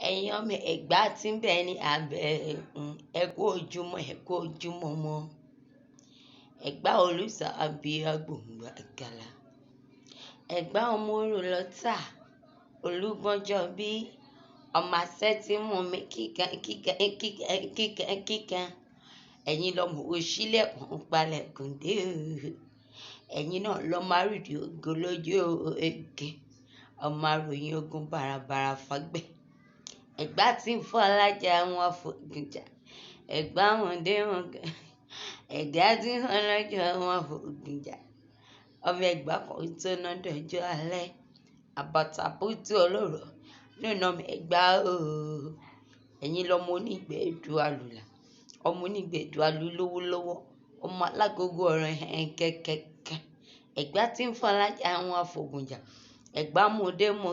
Ẹ̀yin ọmọ Ẹ̀gbá tí ń bẹ ní abẹ́, ẹ kú ojúmọ́, ẹ kú ojúmọ́ mọ́. Ẹ̀gbá Olúṣàbí agbòǹgbò àgàlà. Ẹ̀gbá ọmọ orò lọ́tà, Olúgbọ́njọ́bí, ọmọ asẹ́ tí mú mi kíkan kíkan kíkan kíkan kíkan. Ẹ̀yin lọmọ òṣìlẹ̀kùn palẹ̀kùn dé o. Ẹ̀yin náà lọ máa rìndì ogun lójú oge. Ọmọ àròyìn ogun bàràbàrà fàgbẹ̀. Ẹ̀gbá tí ń fọ́ alájà wọn fògùn jà. Ẹ̀gbá wọn dé wọn gan. Ẹ̀gbá tí ń fọ́ alájà wọn fògùn jà. Ọmọ Ẹ̀gbá kan tó ná dọjọ́ alẹ́. Àbàtà bútú olóró nínú ọmọ Ẹ̀gbá o. Ẹ̀yin lọmọ onígbẹ̀dú àlùlà. Ọmọ onígbẹ̀dú àlù lówó lọ́wọ́. Ọmọ alágogo ọ̀rọ̀ ẹ̀ kẹ̀kẹ̀kẹ̀. Ẹ̀gbá tí ń fọ́ alájà wọn fògùn jà. Ẹ̀gbá mú dé mú.